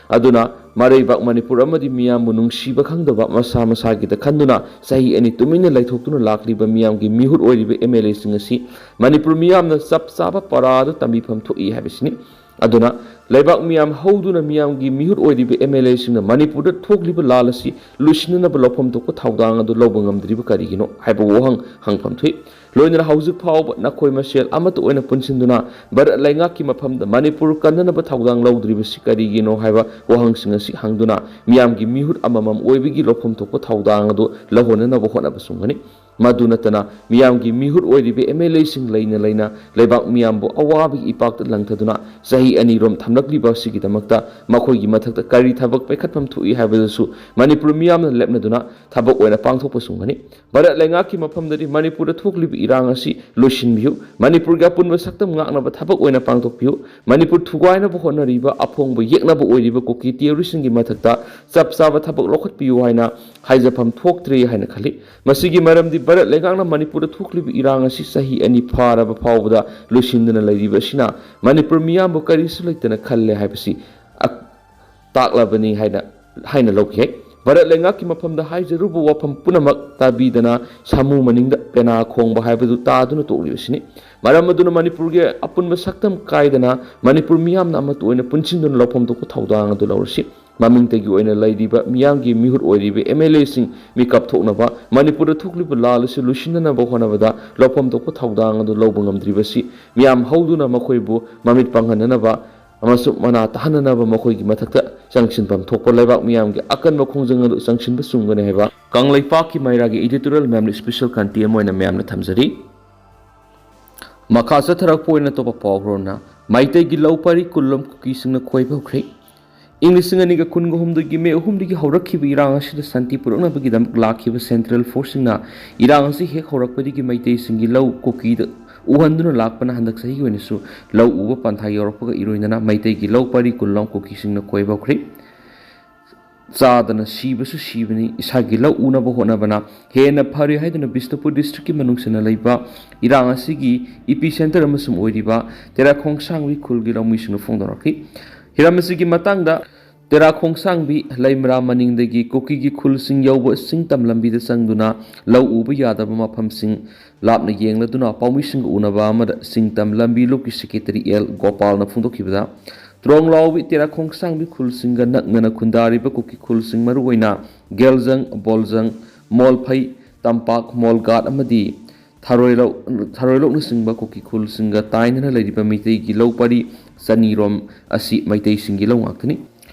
ꯑꯗꯨꯅ ꯃꯔꯩꯕꯥꯛ ꯃꯅꯤꯄꯨꯔ ꯑꯃꯗꯤ ꯃꯤꯌꯥꯝꯕꯨ ꯅꯨꯡꯁꯤꯕ ꯈꯪꯗꯕ, ꯃꯁꯥ ꯃꯁꯥꯒꯤꯗ ꯈꯟꯗꯨꯅ ꯆꯍꯤ ꯑꯅꯤ ꯇꯨꯃꯤꯟꯅ ꯂꯩꯊꯣꯛꯇꯨꯅ ꯂꯥꯛꯂꯤꯕ ꯃꯤꯌꯥꯝꯒꯤ ꯃꯤꯍꯨꯠ ꯑꯣꯏꯔꯤꯕ ꯑꯦꯝ ꯑꯦꯜ ꯑꯦꯁꯤꯡ ꯑꯁꯤ ꯃꯅꯤꯄꯨꯔ ꯃꯤꯌꯥꯝꯅ ꯆꯞ ꯆꯥꯕ ꯄꯔꯥꯗꯨ ꯇꯝꯕꯤꯐꯝ ꯊꯣꯛꯏ ꯍꯥꯏꯕꯁꯤꯅꯤ꯫ ꯑꯗꯨꯅ ꯂꯩꯕꯥꯛ ꯃꯤꯌꯥꯝ ꯍꯧꯗꯨꯅ ꯃꯤꯌꯥꯝꯒꯤ ꯃꯤꯍꯨꯠ ꯑꯣꯏꯔꯤꯕ ꯑꯦꯝ ꯑꯦꯜ ꯑꯦꯁꯤꯡꯅ ꯃꯅꯤꯄꯨꯔꯗ ꯊꯣꯛꯂꯤꯕ ꯂꯥꯜ ꯑꯁꯤ ꯂꯣꯏꯁꯤꯟꯅꯅꯕ ꯂꯧꯐꯝ ꯊꯣꯛꯄ ꯊꯧꯗꯥꯡ ꯑꯗꯨ ꯂꯧꯕ ꯉꯝꯗ꯭ꯔꯤꯕ ꯀꯔꯤꯒꯤꯅꯣ ꯍꯥꯏꯕ ꯋꯥꯍꯪ ꯍꯪꯐꯝ ꯊꯣꯛꯏ꯫ ꯂꯣꯏꯅꯅ ꯍꯧꯖꯤꯛ ꯐꯥꯎꯕ ꯅꯈꯣꯏ ꯃꯁꯦꯜ ꯑꯃꯠꯇ ꯑꯣꯏꯅ ꯄꯨꯟꯁꯤꯟꯗꯨꯅ ꯚꯥꯔꯠ ꯂꯩꯉꯥꯛꯀꯤ ꯃꯐꯝꯗ ꯃꯅꯤꯄꯨꯔ ꯀꯟꯅꯅꯕ ꯊꯧꯗꯥꯡ ꯂꯧꯗ꯭ꯔꯤꯕꯁꯤ ꯀꯔꯤꯒꯤꯅꯣ ꯍꯥꯏꯕ ꯋꯥꯍꯪꯁꯤꯡ ꯑꯁꯤ ꯍꯪꯗꯨꯅ ꯃꯤꯌꯥꯝꯒꯤ ꯃꯤꯍꯨꯠ ꯑꯃꯃꯝ ꯑꯣꯏꯕꯒꯤ ꯂꯧꯐꯝ ꯊꯣꯛꯄ ꯊꯧꯗꯥꯡ ꯑꯗꯨ ꯂꯧꯍꯣꯟꯅꯅꯕ ꯍꯣꯠꯅꯕ ꯆꯨꯝꯒꯅꯤ꯫ ꯃꯗꯨ ꯅꯠꯇꯅ ꯃꯤꯌꯥꯝꯒꯤ ꯃꯤꯍꯨꯠ ꯑꯣꯏꯔꯤꯕ ꯑꯦꯝ ꯑꯦꯜ ꯑꯦꯁꯤꯡ ꯂꯩꯅ ꯂꯩꯅ ꯂꯩꯕꯥꯛ ꯃꯤꯌꯥꯝꯕꯨ ꯑꯋꯥꯕꯒꯤ ꯏꯄꯥꯛꯇ ꯂꯪꯊꯗꯨꯅ ꯆꯍꯤ ꯑꯅꯤꯔꯣꯝ ꯊꯝꯂꯛꯂꯤꯕ ꯑꯁꯤꯒꯤꯗꯃꯛꯇ ꯃꯈꯣꯏꯒꯤ ꯃꯊꯛꯇ ꯀꯔꯤ ꯊꯕꯛ ꯄꯥꯏꯈꯠꯐꯝ ꯊꯣꯛꯏ ꯍꯥꯏꯕꯗꯨꯁꯨ ꯃꯅꯤꯄꯨꯔ ꯃꯤꯌꯥꯝꯅ ꯂꯦꯞꯅꯗꯨꯅ ꯊꯕꯛ ꯑꯣꯏꯅ ꯄꯥꯡꯊꯣꯛꯄ ꯆꯨꯝꯒꯅꯤ꯫ ꯚꯥꯔꯠ ꯂꯩꯉꯥꯛꯀꯤ ꯃꯐꯝꯗꯗꯤ ꯃꯅꯤꯄꯨꯔꯗ ꯊꯣꯛꯂꯤꯕ ꯏꯔꯥꯡ ꯑꯁꯤ ꯂꯣꯏꯁꯤꯟꯕꯤꯌꯨ, ꯃꯅꯤꯄꯨꯔꯒꯤ ꯑꯄꯨꯟꯕ ꯁꯛꯇꯝ ꯉꯥꯛꯅꯕ ꯊꯕꯛ ꯑꯣꯏꯅ ꯄꯥꯡꯊꯣꯛꯄꯤꯌꯨ, ꯃꯅꯤꯄꯨꯔ ꯊꯨꯒꯥꯏꯅꯕ ꯍꯣꯠꯅꯔꯤꯕ ꯑꯐꯣꯡꯕ ꯌꯦꯛꯅꯕ ꯑꯣꯏꯔꯤꯕ ꯀꯨꯀꯤ ꯇꯦꯔꯣꯔꯤꯁꯁꯤꯡꯒꯤ ꯃꯊꯛꯇ ꯆꯞ ꯆꯥꯕ ꯊꯕꯛ ꯂꯧꯈꯠꯄꯤꯌꯨ ꯍꯥꯏꯅ ꯍꯥꯏꯖꯐꯝ ꯊꯣꯛꯇ꯭ꯔꯦ ꯍꯥꯏꯅ ꯈꯜꯂꯤ꯫ ꯃꯁꯤꯒꯤ ꯃꯔꯝꯗꯤ ꯚꯥꯔꯠ ꯂꯩꯉꯥꯛꯅ ꯃꯅꯤꯄꯨꯔꯗ ꯊꯣꯛꯂꯤꯕ ꯏꯔꯥꯡ ꯑꯁꯤ ꯆꯍꯤ ꯑꯅꯤ ꯐꯥꯔꯕ ꯐꯥꯎꯕꯗ ꯂꯣꯏꯁꯤꯟꯗꯅ ꯂꯩꯔꯤꯕ ꯑꯁꯤꯅ ꯃꯅꯤꯄꯨꯔ ꯃꯤꯌꯥꯝꯕꯨ ꯀꯔꯤꯁꯨ ꯂꯩꯇꯅ ꯈꯜꯂꯦ ꯍꯥꯏꯕꯁꯤ ꯑꯛ-, ꯇꯥꯛꯂꯕꯅꯤ ꯍꯥꯏꯅ, ꯍꯥꯏꯅ ꯂꯧꯈꯤ꯫ ꯚꯥꯔꯠ ꯂꯩꯉꯥꯛꯀꯤ ꯃꯐꯝꯗ ꯍꯥꯏꯖꯔꯨꯕ ꯋꯥꯐꯝ ꯄꯨꯝꯅꯃꯛ ꯇꯥꯕꯤꯗꯅ ꯁꯥꯃꯨ ꯃꯅꯤꯡꯗ ꯄꯦꯅꯥ ꯈꯣꯡꯕ ꯍꯥꯏꯕꯗꯨ ꯇꯥꯗꯨꯅ ꯇꯣꯛꯂꯤꯕꯁꯤꯅꯤ꯫ ꯃꯔꯝ ꯑꯗꯨꯅ ꯃꯅꯤꯄꯨꯔꯒꯤ ꯑꯄꯨꯟꯕ ꯁꯛꯇꯝ ꯀꯥꯏꯗꯅ ꯃꯅꯤꯄꯨꯔ ꯃꯤꯌꯥꯝꯅ ꯑꯃꯠꯇ ꯑꯣꯏꯅ ꯄꯨꯟꯁꯤꯟꯗꯨꯅ ꯂꯧꯐꯝ ꯊꯣꯛꯄ ꯊꯧꯗꯥꯡ ꯑꯗꯨ ꯂꯧꯔꯁꯤ꯫ ꯃꯃꯤꯡꯇꯒꯤ ꯑꯣꯏꯅ ꯂꯩꯔꯤꯕ ꯃꯤꯌꯥꯝꯒꯤ ꯃꯤꯍꯨꯠ ꯑꯣꯏꯔꯤꯕ ꯑꯦꯝ ꯑꯦꯜ ꯑꯦꯁꯤꯡ ꯃꯤꯀꯞ ꯊꯣꯛꯅꯕ, ꯃꯅꯤꯄꯨꯔꯗ ꯊꯣꯛꯂꯤꯕ ꯂꯥꯜ ꯑꯁꯤ ꯂꯣꯏꯁꯤꯟꯅꯅꯕ ꯍꯣꯠꯅꯕꯗ ꯂꯧꯐꯝ ꯊꯣꯛꯄ ꯊꯧꯗꯥꯡ ꯑꯗꯨ ꯂꯧꯕ ꯉꯝꯗ꯭ꯔꯤꯕꯁꯤ ꯃꯤꯌꯥꯝ ꯍꯧꯗꯨꯅ ꯃꯈꯣꯏꯕꯨ ꯃꯃꯤꯠ ꯄꯥꯡꯍꯟꯅꯅꯕ ꯑꯃꯁꯨꯡ ꯃꯅꯥ ꯇꯥꯍꯟꯅꯅꯕ ꯃꯈꯣꯏꯒꯤ ꯃꯊꯛꯇ ꯆꯪꯁꯤꯟꯐꯝ ꯊꯣꯛꯄ ꯂꯩꯕꯥꯛ ꯃꯤꯌꯥꯝꯒꯤ ꯑꯀꯟꯕ ꯈꯣꯡꯖꯪ ꯑꯗꯨ ꯆꯪꯁꯤꯟꯕ ꯆꯨꯝꯒꯅꯤ ꯍꯥꯏꯕ ꯀꯪꯂꯩꯄꯥꯛꯀꯤ ꯃꯩꯔꯥꯒꯤ editorial ꯃꯌꯥꯝꯅ special ꯀꯟꯇꯦ ꯑꯃ ꯑꯣꯏꯅ ꯃꯌꯥꯝꯅ ꯊꯝꯖꯔꯤ꯫ ꯃꯈꯥ ꯆꯠꯊꯔꯛꯄ ꯑꯣꯏꯅ ꯑꯇꯣꯞꯄ ꯄꯥꯎ ꯍꯣꯔꯝꯅ ꯃꯩꯇꯩꯒꯤ ꯂꯧ ꯄꯔꯤ ꯀꯨꯟꯂꯣꯝ ꯀꯨꯀꯤꯁꯤꯡꯅ ꯈꯣꯏꯕ ꯍꯧꯈ꯭ꯔꯦ꯫ ꯏꯪ ꯂꯤꯁꯤꯡ ꯑꯅꯤꯒ ꯀꯨꯟꯒ ꯍꯨꯝꯗꯣꯏꯒꯤ ꯃꯦ ꯑꯍꯨꯝꯗꯒꯤ ꯍꯧꯔꯛꯈꯤꯕ ꯏꯔꯥꯡ ꯑꯁꯤꯗ ꯁꯥꯟꯇꯤ ꯄꯨꯔꯛꯅꯕꯒꯤꯗꯃꯛ ꯂꯥꯛꯈꯤꯕ central forceꯁꯤꯡꯅ ꯏꯔꯥꯡ ꯑꯁꯤ ꯍꯦꯛ ꯍꯧꯔꯛꯄꯗꯒꯤ ꯃꯩꯇꯩꯁꯤꯡꯒꯤ ꯂꯧ ꯀꯨꯀꯤꯗ ꯎꯍꯟꯗꯨꯅ ꯂꯥꯛꯄꯅ ꯍꯟꯗꯛ ꯆꯍꯤꯒꯤ ꯑꯣꯏꯅꯁꯨ ꯂꯧ ꯎꯕ ꯄꯟꯊꯥ ꯌꯧꯔꯛꯄꯒ ꯏꯔꯣꯏꯅꯅ ꯃꯩꯇꯩꯒꯤ ꯂꯧ ꯄꯔꯤ ꯀꯨꯟꯂꯣꯝ ꯀꯨꯀꯤꯁꯤꯡꯅ ꯈꯣꯏꯕ ꯍꯧꯈ꯭ꯔꯦ꯫ ꯆꯥꯗꯅ ꯁꯤꯕꯁꯨ ꯁꯤꯕꯅꯤ, ꯏꯁꯥꯒꯤ ꯂꯧ ꯎꯅꯕ ꯍꯣꯠꯅꯕꯅ ꯍꯦꯟꯅ ꯐꯔꯦ ꯍꯥꯏꯗꯨꯅ ꯕꯤꯁꯅꯨꯄꯨꯔ districtꯀꯤ ꯃꯅꯨꯡ ꯆꯟꯅ ꯂꯩꯕ ꯏꯔꯥꯡ ꯑꯁꯤꯒꯤ epicentre ꯑꯃꯁꯨꯡ ꯑꯣꯏꯔꯤꯕ ꯇꯦꯔꯥꯈꯣꯡꯁꯥꯡꯕꯤ ꯈꯨꯜꯒꯤ ꯂꯧꯃꯤꯁꯤꯡꯅ ꯐꯣꯡꯗꯣꯔꯛꯈꯤ꯫ ꯍꯤꯔꯝ ꯑꯁꯤꯒꯤ ꯃꯇꯥꯡꯗ ꯇꯦꯔꯥ ꯈꯣꯡꯁꯥꯡꯕꯤ ꯂꯩꯃꯔꯥ ꯃꯅꯤꯡꯗꯒꯤ ꯀꯨꯀꯤꯒꯤ ꯈꯨꯜꯁꯤꯡ ꯌꯧꯕ ꯁꯤꯡꯇꯝ ꯂꯝꯕꯤꯗ ꯆꯪꯗꯨꯅ ꯂꯧ ꯎꯕ ꯌꯥꯗꯕ ꯃꯐꯝꯁꯤꯡ ꯂꯥꯞꯅ ꯌꯦꯡꯂꯗꯨꯅ ꯄꯥꯎꯃꯤꯁꯤꯡꯒ ꯎꯅꯕ ꯑꯃꯗ ꯁꯤꯡꯇꯝ ꯂꯝꯕꯤ ꯂꯨꯞꯀꯤ ꯁꯦꯀ꯭ꯔꯦꯇꯔꯤ ꯑꯦꯜ ꯒꯣꯄꯥꯜꯅ ꯐꯣꯡꯗꯣꯛꯈꯤꯕꯗ, ꯇ꯭ꯔꯣꯡꯂꯥꯎꯕꯤ ꯇꯦꯔꯥ ꯈꯣꯡꯁꯥꯡꯕꯤ ꯈꯨꯜꯁꯤꯡꯒ ꯅꯛꯅꯅ ꯈꯨꯟꯗꯥꯔꯤꯕ ꯀꯨꯀꯤ ꯈꯨꯜꯁꯤꯡ, ꯃꯔꯨꯑꯣꯏꯅ ꯒꯦꯜꯖꯪ, ꯕꯣꯜꯖꯪ, ꯃꯣꯜꯐꯩ, ꯇꯝꯄꯥꯛ, ꯃꯣꯜꯒꯥꯠ ꯑꯃꯗꯤ ꯊꯔꯣꯏꯂꯧ-, ꯊꯔꯣꯏꯂꯣꯛꯅꯆꯤꯡꯕ ꯀꯨꯀꯤ ꯈꯨꯜꯁꯤꯡꯒ ꯇꯥꯏꯅꯅ ꯂꯩꯔꯤꯕ ꯃꯤꯇꯩꯒꯤ ꯂꯧ ꯄꯔꯤ ꯆꯅꯤꯔꯣꯝ ꯑꯁꯤ ꯃꯩꯇꯩꯁꯤꯡꯒꯤ ꯂꯧ ꯉꯥꯛꯇꯅꯤ꯫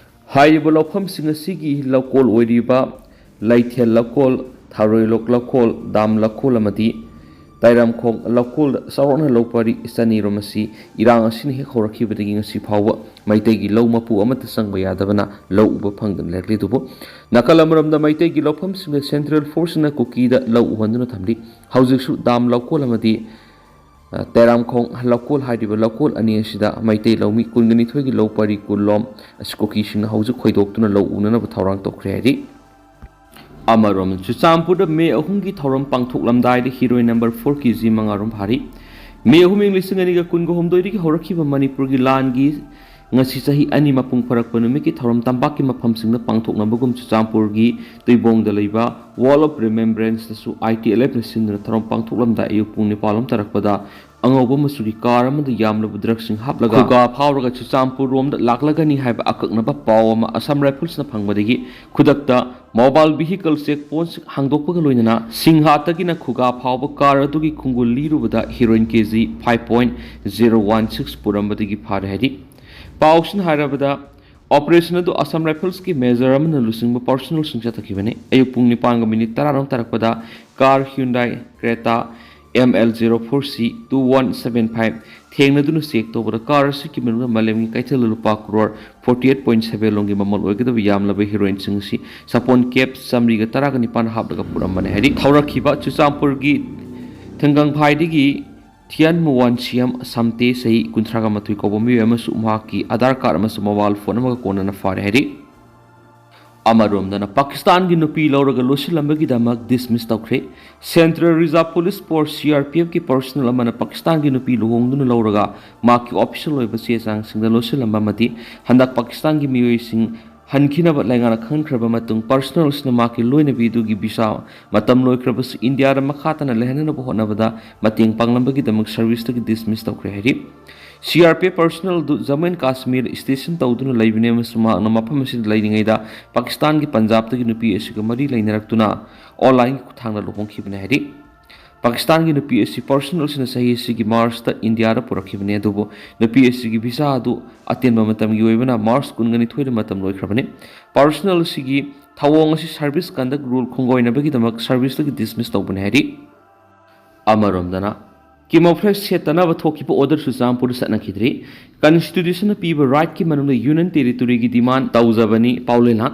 ꯍꯥꯏꯔꯤꯕ ꯂꯧꯐꯝꯁꯤꯡ ꯑꯁꯤꯒꯤ ꯂꯧꯀꯣꯜ ꯑꯣꯏꯔꯤꯕ ꯂꯩꯊꯦꯜ ꯂꯧꯀꯣꯜ, ꯊꯔꯣꯏꯂꯣꯛ ꯂꯧꯀꯣꯜ, ꯗꯥꯝ ꯂꯧꯀꯣꯜ ꯑꯃꯗꯤ ꯇꯥꯏꯔꯝꯈꯣꯡ ꯂꯧꯀꯣꯜꯗ ꯆꯥꯎꯔꯥꯛꯅ ꯂꯧ ꯄꯔꯤ ꯆꯅꯤꯔꯣꯝ ꯑꯁꯤ ꯏꯔꯥꯡ ꯑꯁꯤꯅ ꯍꯦꯛ ꯍꯧꯔꯛꯈꯤꯕꯗꯒꯤ ꯉꯁꯤ ꯐꯥꯎꯕ ꯃꯩꯇꯩꯒꯤ ꯂꯧ ꯃꯄꯨ ꯑꯃꯠꯇ ꯆꯪꯕ ꯌꯥꯗꯕꯅ ꯂꯧ ꯎꯕ ꯐꯪꯗꯅ ꯂꯩꯔꯛꯂꯤ꯫ ꯑꯗꯨꯕꯨ ꯅꯥꯀꯜ ꯑꯃꯔꯣꯝꯗ ꯃꯩꯇꯩꯒꯤ ꯂꯧꯐꯝꯁꯤꯡꯗ ꯁꯦꯟꯇ꯭ꯔꯦꯜ ꯐꯣꯔꯁꯅ ꯀꯨꯀꯤꯗ ꯂꯧ ꯎꯍꯟꯗꯨꯅ ꯊꯝꯂꯤ꯫ ꯍꯧꯖꯤꯛꯁꯨ ꯗꯥꯝ ꯂꯧꯀꯣꯜ ꯑꯃꯗꯤ, ꯑ, ꯇꯦꯔꯥꯝꯈꯣꯡ ꯂꯧꯀꯣꯜ ꯍꯥꯏꯔꯤꯕ ꯂꯧꯀꯣꯜ ꯑꯅꯤ ꯑꯁꯤꯗ ꯃꯩꯇꯩ ꯂꯧꯃꯤ ꯀꯨꯟꯒ ꯅꯤꯊꯣꯏꯒꯤ ꯂꯧ ꯄꯔꯤ ꯀꯨꯟꯂꯣꯝ ꯑꯁꯤ ꯀꯨꯀꯤꯁꯤꯡꯅ ꯍꯧꯖꯤꯛ ꯈꯣꯏꯗꯣꯛꯇꯨꯅ ꯂꯧ ꯎꯅꯅꯕ ꯊꯧꯔꯥꯡ ꯇꯧꯈ꯭ꯔꯦ ꯍꯥꯏꯔꯤ꯫ ꯑꯃꯔꯣꯝ, ꯆꯨꯔꯆꯥꯟꯄꯨꯔꯗ ꯃꯦ ꯑꯍꯨꯝꯒꯤ ꯊꯧꯔꯝ ꯄꯥꯡꯊꯣꯛꯂꯝꯗꯥꯏꯗ heroin number four K G ꯃꯉꯥꯔꯣꯝ ꯐꯥꯔꯤ꯫ ꯃꯦ ꯑꯍꯨꯝ, ꯏꯪ ꯂꯤꯁꯤꯡ ꯑꯅꯤꯒ ꯀꯨꯟꯒ ꯍꯨꯝꯗꯣꯏꯗꯒꯤ ꯍꯧꯔꯛꯈꯤꯕ ꯃꯅꯤꯄꯨꯔꯒꯤ ꯂꯥꯟꯒꯤ ꯉꯁꯤ ꯆꯍꯤ ꯑꯅꯤ ꯃꯄꯨꯡ ꯐꯥꯔꯛꯄ ꯅꯨꯃꯤꯠꯀꯤ ꯊꯧꯔꯝ ꯇꯝꯄꯥꯛꯀꯤ ꯃꯐꯝꯁꯤꯡꯗ ꯄꯥꯡꯊꯣꯛꯅꯕꯒꯨꯝ ꯆꯨꯔꯆꯥꯟꯄꯨꯔꯒꯤ ꯇꯨꯏꯕꯣꯡꯗ ꯂꯩꯕ Wall of Remembrance ꯇꯁꯨ I T L F ꯅ ꯁꯤꯟꯗꯨꯅ ꯊꯧꯔꯝ ꯄꯥꯡꯊꯣꯛꯂꯝꯗꯥꯏ ꯑꯌꯨꯛ ꯄꯨꯡ ꯅꯤꯄꯥꯜ ꯂꯣꯝ ꯇꯥꯔꯛꯄꯗ ꯑꯉꯧꯕ ꯃꯆꯨꯒꯤ ꯀꯥꯔ ꯑꯃꯗ ꯌꯥꯝꯂꯕ ꯗ꯭ꯔꯒꯁꯤꯡ ꯍꯥꯞꯂꯒ ꯈꯨꯒꯥ ꯐꯥꯎꯔꯒ ꯆꯨꯔꯆꯥꯟꯄꯨꯔ ꯔꯣꯝꯗ ꯂꯥꯛꯂꯒꯅꯤ ꯍꯥꯏꯕ ꯑꯀꯛꯅꯕ ꯄꯥꯎ ꯑꯃ ꯑꯁꯥꯝ ꯔꯥꯏꯐꯜꯁꯅ ꯐꯪꯕꯗꯒꯤ ꯈꯨꯗꯛꯇ ꯃꯣꯕꯥꯏꯜ ꯚꯤꯍꯤꯀꯜ ꯆꯦꯛ ꯄꯣꯏꯟꯠ ꯍꯥꯡꯗꯣꯛꯄꯒ ꯂꯣꯏꯅꯅ ꯁꯤꯡꯍꯥꯠꯇꯒꯤꯅ ꯈꯨꯒꯥ ꯐꯥꯎꯕ ꯀꯥꯔ ꯑꯗꯨꯒꯤ ꯈꯣꯡꯒꯨꯜ ꯂꯤꯔꯨꯕꯗ heroin K G five point zero one six ꯄꯨꯔꯝꯕꯗꯒꯤ ꯐꯥꯔꯦ ꯍꯥꯏꯔꯤ꯫ ꯄꯥꯎꯁꯤꯅ ꯍꯥꯏꯔꯕꯗ, ꯑꯣꯄꯔꯦꯁꯟ ꯑꯗꯨ ꯑꯁꯥꯝ ꯔꯥꯏꯐꯜꯁꯀꯤ ꯃꯦꯖꯔ ꯑꯃꯅ ꯂꯨꯆꯤꯡꯕ ꯄꯥꯔꯁꯣꯅꯦꯜꯁꯤꯡ ꯆꯠꯊꯈꯤꯕꯅꯤ꯫ ꯑꯌꯨꯛ ꯄꯨꯡ ꯅꯤꯄꯥꯟꯒ ꯃꯤꯅꯤꯠ ꯇꯔꯥꯔꯣꯝ ꯇꯥꯔꯛꯄꯗ car Hyundai Creta M L zero four C two one seven five ꯊꯦꯡꯅꯗꯨꯅ ꯆꯦꯛ ꯇꯧꯕꯗ ꯀꯥꯔ ꯑꯁꯤꯒꯤ ꯃꯅꯨꯡꯗ ꯃꯥꯂꯦꯝꯒꯤ ꯀꯩꯊꯦꯜꯗ ꯂꯨꯄꯥ crore forty eight point seven ꯂꯣꯝꯒꯤ ꯃꯃꯜ ꯑꯣꯏꯒꯗꯕ ꯌꯥꯝꯂꯕ ꯍꯤꯔꯣꯏꯟꯁꯤꯡ ꯑꯁꯤ ꯁꯥꯄꯣꯟ ꯀꯦꯞ ꯆꯥꯃꯔꯤꯒ ꯇꯔꯥꯒ ꯅꯤꯄꯥꯟ ꯍꯥꯞꯂꯒ ꯄꯨꯔꯝꯕꯅꯤ ꯍꯥꯏꯔꯤ꯫ ꯊꯧꯔꯛꯈꯤꯕ ꯆꯨꯔꯆꯥꯟꯄꯨꯔꯒꯤ ꯊꯦꯡꯒꯪꯐꯥꯏꯗꯒꯤ ꯊꯤꯌꯥꯟ ꯃꯨꯋꯥꯟ ꯁꯤꯌꯝ ꯁꯝꯇꯦ, ꯆꯍꯤ ꯀꯨꯟꯊ꯭ꯔꯥꯒ ꯃꯥꯊꯣꯏ ꯀꯧꯕ ꯃꯤꯑꯣꯏ ꯑꯃꯁꯨ ꯃꯍꯥꯛꯀꯤ ꯑꯙꯥꯔ ꯀꯥꯔꯗ ꯑꯃꯁꯨꯡ ꯃꯣꯕꯥꯏꯜ ꯐꯣꯟ ꯑꯃꯒ ꯀꯣꯟꯅꯅ ꯐꯥꯔꯦ ꯍꯥꯏꯔꯤ꯫ ꯑꯃꯔꯣꯝꯗꯅ ꯄꯥꯀꯤꯁꯇꯥꯟꯒꯤ ꯅꯨꯄꯤ ꯂꯧꯔꯒ ꯂꯣꯠꯁꯤꯜꯂꯝꯕꯒꯤꯗꯃꯛ ꯗꯤꯁꯃꯤꯁ ꯇꯧꯈ꯭ꯔꯦ꯫ Central Reserve Police Force, C R P F ꯀꯤ ꯄꯔꯁꯅꯦꯜ ꯑꯃꯅ ꯄꯥꯀꯤꯁꯇꯥꯟꯒꯤ ꯅꯨꯄꯤ ꯂꯨꯍꯣꯡꯗꯨꯅ ꯂꯧꯔꯒ ꯃꯍꯥꯛꯀꯤ ꯑꯣꯐꯤꯁꯤꯌꯦꯜ ꯑꯣꯏꯕ ꯆꯦ ꯆꯥꯡꯁꯤꯡꯗ ꯂꯣꯠꯁꯤꯜꯂꯝꯕ ꯑꯃꯗꯤ ꯍꯟꯗꯛ ꯄꯥꯀꯤꯁꯇꯥꯟꯒꯤ ꯃꯤꯑꯣꯏꯁꯤꯡ ꯍꯟꯈꯤꯅꯕ ꯂꯩꯉꯥꯛꯅ ꯈꯪꯍꯟꯈ꯭ꯔꯕ ꯃꯇꯨꯡ, ꯄꯔꯁꯅꯦꯜ ꯑꯁꯤꯅ ꯃꯍꯥꯛꯀꯤ ꯂꯣꯏꯅꯕꯤ ꯑꯗꯨꯒꯤ ꯚꯤꯁꯥ ꯃꯇꯝ ꯂꯣꯏꯈ꯭ꯔꯕꯁꯨ ꯏꯟꯗꯤꯌꯥꯗ ꯃꯈꯥ ꯇꯥꯅ ꯂꯩꯍꯟꯅꯕ ꯍꯣꯠꯅꯕꯗ ꯃꯇꯦꯡ ꯄꯥꯡꯂꯝꯕꯒꯤꯗꯃꯛ ꯁꯔꯚꯤꯁꯇꯒꯤ ꯗꯤꯁꯃꯤꯁ ꯇꯧꯈ꯭ꯔꯦ ꯍꯥꯏꯔꯤ꯫ C R P F personal ꯑꯗꯨ ꯖꯝꯃꯨ ꯑꯦꯟ ꯀꯥꯁꯃꯤꯔ ꯁ꯭ꯇꯦꯁꯟ ꯇꯧꯗꯨꯅ ꯂꯩꯕꯅꯤ ꯑꯃꯁꯨꯡ ꯃꯍꯥꯛꯅ ꯃꯐꯝ ꯑꯁꯤꯗ ꯂꯩꯔꯤꯉꯩꯗ ꯄꯥꯀꯤꯁꯇꯥꯟꯒꯤ ꯄꯟꯖꯥꯕꯇꯒꯤ ꯅꯨꯄꯤ ꯑꯁꯤꯒ ꯃꯔꯤ ꯂꯩꯅꯔꯛꯇꯨꯅ ꯑꯣꯟꯂꯥꯏꯟꯒꯤ ꯈꯨꯠꯊꯥꯡꯗ ꯂꯨꯍꯣꯡꯈꯤꯕꯅꯤ ꯍꯥꯏꯔꯤ꯫ ꯄꯥꯀꯤꯁꯇꯥꯟꯒꯤ ꯅꯨꯄꯤ ꯑꯁꯤ ꯄꯔꯁꯅꯦꯜ ꯑꯁꯤꯅ ꯆꯍꯤ ꯑꯁꯤꯒꯤ ꯃꯥꯔꯆꯇ ꯏꯟꯗꯤꯌꯥꯗ ꯄꯨꯔꯛꯈꯤꯕꯅꯤ, ꯑꯗꯨꯕꯨ ꯅꯨꯄꯤ ꯑꯁꯤꯒꯤ ꯚꯤꯁꯥ ꯑꯗꯨ ꯑꯇꯦꯟꯕ ꯃꯇꯝꯒꯤ ꯑꯣꯏꯕꯅ ꯃꯥꯔꯆ ꯀꯨꯟꯒ ꯅꯤꯊꯣꯏꯗ ꯃꯇꯝ ꯂꯣꯏꯈ꯭ꯔꯕꯅꯤ꯫ ꯄꯔꯁꯅꯦꯜ ꯑꯁꯤꯒꯤ ꯊꯧꯑꯣꯡ ꯑꯁꯤ ꯁꯔꯚꯤꯁ ꯀꯟꯗꯛ ꯔꯨꯜ ꯈꯣꯡꯒꯣꯏꯅꯕꯒꯤꯗꯃꯛ ꯁꯔꯚꯤꯁꯇꯒꯤ ꯗꯤꯁꯃꯤꯁ ꯇꯧꯕꯅꯤ ꯍꯥꯏꯔꯤ꯫ ꯑꯃꯔꯣꯝꯗꯅ ꯀꯦꯃꯣꯐ꯭ꯂꯦꯖ ꯁꯦꯠꯇꯅꯕ ꯊꯣꯛꯈꯤꯕ ꯑꯣꯔꯗꯔ ꯆꯨꯔꯆꯥꯟꯄꯨꯔꯗ ꯆꯠꯅꯈꯤꯗ꯭ꯔꯤ꯫ ꯀꯟꯁꯇꯤꯇ꯭ꯌꯨꯁꯟꯅ ꯄꯤꯕ ꯔꯥꯏꯠꯀꯤ ꯃꯅꯨꯡꯗ ꯌꯨꯅꯤꯌꯟ ꯇꯦꯔꯤꯇꯣꯔꯤꯒꯤ ꯗꯤꯃꯥꯟ ꯇꯧꯖꯕꯅꯤ ꯄꯥꯎꯂꯦꯅ꯫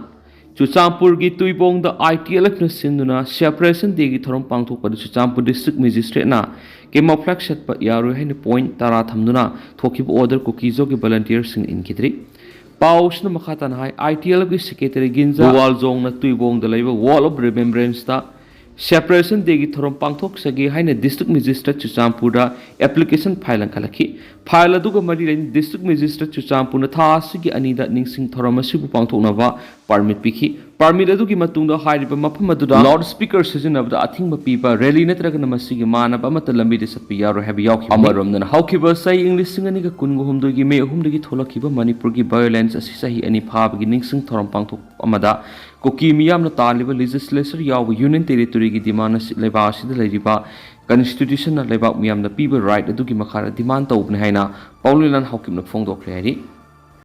ꯆꯨꯔꯆꯥꯟꯄꯨꯔꯒꯤ ꯇꯨꯏꯕꯣꯡꯗ I T L Fꯅ ꯁꯤꯟꯗꯨꯅ ꯁꯦꯄꯔꯦꯁꯟ ꯗꯦꯒꯤ ꯊꯧꯔꯝ ꯄꯥꯡꯊꯣꯛꯄꯗ ꯆꯨꯔꯆꯥꯟꯄꯨꯔ ꯗꯤꯁꯇ꯭ꯔꯤꯛ ꯃꯦꯖꯤꯁꯇ꯭ꯔꯦꯠꯅ ꯀꯦꯃꯣꯐ꯭ꯂꯦꯖ ꯁꯦꯠꯄ ꯌꯥꯔꯣꯏ ꯍꯥꯏꯅ ꯄꯣꯏꯟꯠ ꯇꯔꯥ ꯊꯝꯗꯨꯅ ꯊꯣꯛꯈꯤꯕ ꯑꯣꯔꯗꯔ ꯀꯨꯀꯤꯖꯣꯒꯤ ꯚꯣꯂꯟꯇꯤꯌꯔꯁꯤꯡꯅ ꯏꯟꯈꯤꯗ꯭ꯔꯤ꯫ ꯄꯥꯎꯁꯤꯅ ꯃꯈꯥ ꯇꯥꯅ ꯍꯥꯏ, I T L Fꯀꯤ ꯁꯦꯀ꯭ꯔꯦꯇꯔꯤ ꯒꯤꯟꯖꯥ ꯒꯣꯋꯥꯜꯖꯣꯡꯅ ꯇꯨꯏꯕꯣꯡꯗ ꯂꯩꯕ Wall of Remembranceꯇ ꯁꯦꯄꯔꯦꯁꯟ ꯗꯦꯒꯤ ꯊꯧꯔꯝ ꯄꯥꯡꯊꯣꯛꯆꯒꯦ ꯍꯥꯏꯅ ꯗꯤꯁꯇ꯭ꯔꯤꯛ ꯃꯦꯖꯤꯁꯇ꯭ꯔꯦꯠ ꯆꯨꯔꯆꯥꯟꯄꯨꯔꯗ ꯑꯦꯄ꯭ꯂꯤꯀꯦꯁꯟ ꯐꯥꯏꯜ ꯂꯪꯈꯠꯂꯛꯈꯤ꯫ ꯐꯥꯏꯜ ꯑꯗꯨꯒ ꯃꯔꯤ ꯂꯩꯅ ꯗꯤꯁꯇ꯭ꯔꯤꯛ ꯃꯦꯖꯤꯁꯇ꯭ꯔꯦꯠ ꯆꯨꯔꯆꯥꯟꯄꯨꯔꯅ ꯊꯥ ꯑꯁꯤꯒꯤ ꯑꯅꯤꯗ ꯅꯤꯡꯁꯤꯡ ꯊꯧꯔꯝ ꯑꯁꯤꯕꯨ ꯄꯥꯡꯊꯣꯛꯅꯕ ꯄꯔꯃꯤꯠ ꯄꯤꯈꯤ꯫ ꯄꯔꯃꯤꯠ ꯑꯗꯨꯒꯤ ꯃꯇꯨꯡꯗ ꯍꯥꯏꯔꯤꯕ ꯃꯐꯝ ꯑꯗꯨꯗ ꯂꯥꯎꯗ ꯁ꯭ꯄꯤꯀꯔ ꯁꯤꯖꯤꯟꯅꯕꯗ ꯑꯊꯤꯡꯕ ꯄꯤꯕ, ꯔꯦꯂꯤ ꯅꯠꯇ꯭ꯔꯒꯅ ꯃꯁꯤꯒꯤ ꯃꯥꯟꯅꯕ ꯑꯃꯠꯇ ꯂꯝꯕꯤꯗ ꯆꯠꯄ ꯌꯥꯔꯣꯏ ꯍꯥꯏꯕ ꯌꯥꯎꯈꯤꯕꯅꯤ꯫ ꯑꯃꯔꯣꯝꯗꯅ ꯍꯧꯈꯤꯕ ꯆꯍꯤ ꯏꯪ ꯂꯤꯁꯤꯡ ꯑꯅꯤꯒ ꯀꯨꯟꯒ ꯍꯨꯝꯗꯣꯏꯒꯤ ꯃꯦ ꯑꯍꯨꯝꯗꯒꯤ ꯊꯣꯛꯂꯛꯈꯤꯕ ꯃꯅꯤꯄꯨꯔꯒꯤ ꯚꯥꯏꯑꯣꯂꯦꯟꯁ ꯑꯁꯤ ꯆꯍꯤ ꯑꯅꯤ ꯐꯥꯕꯒꯤ ꯅꯤꯡꯁꯤꯡ ꯊꯧꯔꯝ ꯄꯥꯡꯊꯣꯛꯄ ꯑꯃꯗ ꯀꯨꯀꯤ ꯃꯤꯌꯥꯝꯅ ꯇꯥꯜꯂꯤꯕ ꯂꯦꯖꯤꯁꯂꯦꯆꯔ ꯌꯥꯎꯕ ꯌꯨꯅꯤꯌꯟ ꯇꯦꯔꯤꯇꯣꯔꯤꯒꯤ ꯗꯤꯃꯥꯟ ꯑꯁꯤ ꯂꯩꯕꯥꯛ ꯑꯁꯤꯗ ꯂꯩꯔꯤꯕ ꯀꯟꯁꯇꯤꯇ꯭ꯌꯨꯁꯟꯅ ꯂꯩꯕꯥꯛ ꯃꯤꯌꯥꯝꯅ ꯄꯤꯕ ꯔꯥꯏꯠ ꯑꯗꯨꯒꯤ ꯃꯈꯥꯗ ꯗꯤꯃꯥꯟ ꯇꯧꯕꯅꯤ ꯍꯥꯏꯅ ꯄꯥꯎꯂꯦꯂꯥꯟ ꯍꯥꯎꯀꯤꯞꯅ ꯐꯣꯡꯗꯣꯛꯈ꯭ꯔꯦ ꯍꯥꯏꯔꯤ꯫